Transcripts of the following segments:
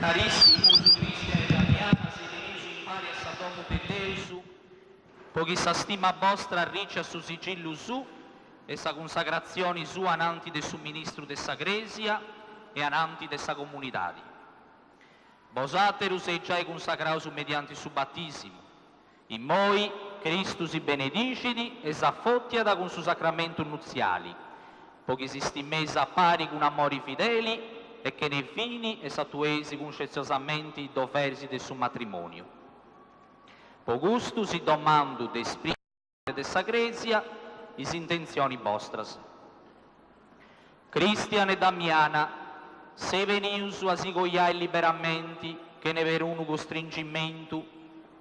Carissimus Cristian e Damiana, seis benius impari a sa domu de Deus po chi sa stima bostra arriciat su sigillu suu e sa cunsacratzioni sua ananti de su ministru de sa Crèsia e ananti de sa comunidadi. Bosàterus seis giai cunsacraus medianti su batìsimu. Immoi Cristu si benedixit e s'afòtiat cun su sacramentu nutziali, po chi si stimeis a pari cun amori fideli e chene fini e s'atueis cunscientziosamenti is doveris de su matrimòniu. Po custu si domandu de esprimi de sa Crèsia is intentzionis bostras. Cristian e Damiana, seis benius a si coiai liberamenti, chene perunu costringimentu,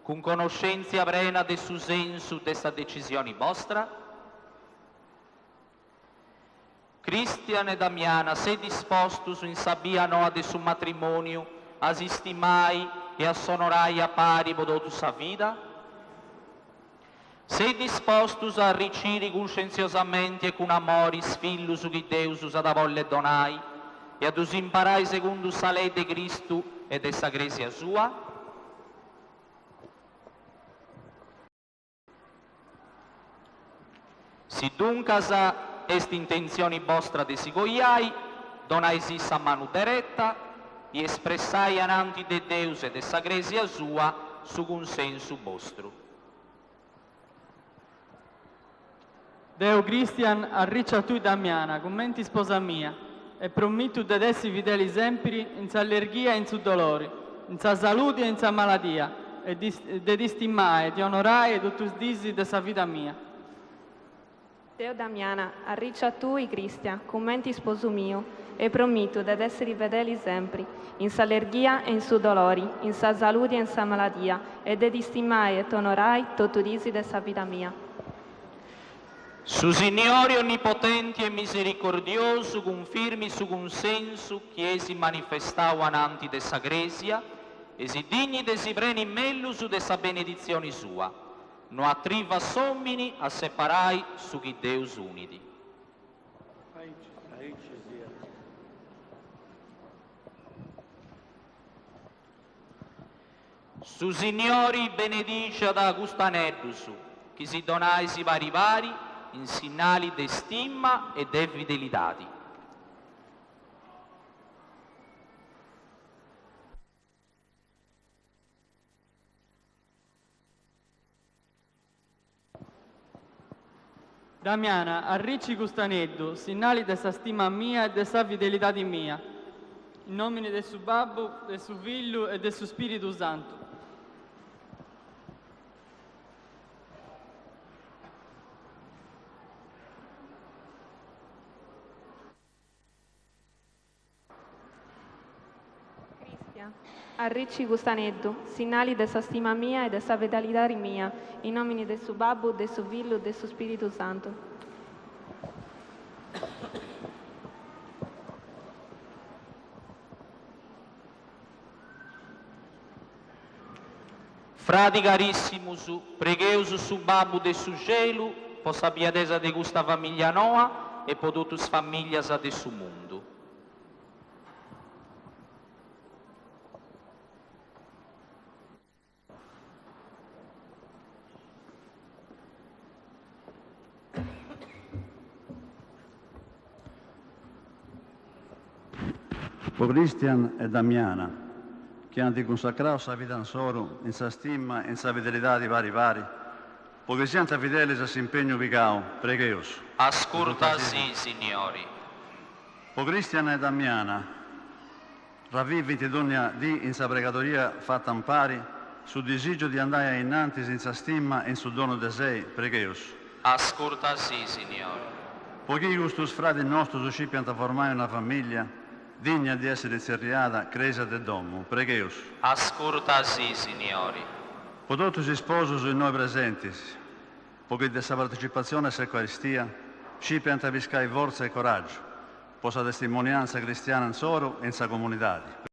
cun conoscèntzia prena de su sensu de sa decisioni bostra? Cristian e Damiana, seis dispostus in sa bia noa de su matrimòniu a si stimai e a s'onorai a pari po totu sa vida? Seis dispostus a arriciri cunscientziosamenti e cun amori is fillus chi Deus s'at a bolli donai e a ddus imparai segundu sa lei de Cristu e de sa Crèsia sua? Si duncas est intentzioni bostra de si coiai, donaisì sa manu dereta i espressai ananti de Deus e de sa Crèsia sua su cunsensu bostru. Deu Cristian arriciu a tui Damiana cumenti isposa mia e promitu de t'essi fideli sempiri in s'allerghia e in su dolori, in sa saludi e in sa maladia e de ti stimai e ti onorai totu is dis de sa vida mia. Deu Damiana arriciu a tui Cristian cumenti isposu miu e promitu de t'essiri fedeli sempri, in s'allerghia e in su dolori, in sa saludi e in sa maladia e de ti stimai e t'onorai totu is dis de sa vida mia. Su Sinniori onnipotenti e misericordiosu cunfirmit su cunsensu chi eis manifestau ananti de sa Crèsia e si dignit de si preni mellus de sa beneditzioni sua. No atrivat s'òmini a separai su chi Deus unit. Su Sinniori benedixat custus aneddus chi si donais pari pari in sinnali de stima e de fidelidadi. Damiana, arrici cust'aneddu, sinnali de sa stima mia e de sa fidelidadi mia. In nomini de su Babbu, de su Fillu e de su Spiritu Santu. Cristian, arrici cust'aneddu, sinnali de sa stima mia e de sa fidelidadi mia, in nomini de su Babbu, de su Fillu e de su Spiritu Santu. Fradi carissimus, pregheus su Babbu de su Celu po sa biadesa de custa famiglia noa e po totus is famiglias de su mundu. Po Cristian e Damiana, chi ant cunsacrau sa vida insoru in sa stima e in sa fidelidadi pari pari, po chi siant fidelis a s'impegnu pigau, pregheus. Ascurtasì, Sinniori. Po Cristian e Damiana, ravivint dònnia dì in sa pregadoria fata impari su disìgiu di andai a innantis in sa stima e in su donu de sei, pregheus. Ascurtasì, Sinniori. Po chi custus fradis nostus scipiant formai una famìllia digna di èssiri tzerriada Crèsia de domu, pregheus. Ascurtasì, Sinniori. Po totus is sposus innoi presentis, po chi de sa partecipatzioni a s'Eucaristia scipiant piscai fortza e coràgiu po sa testimoniantza cristiana insoru e in sa comunidadi.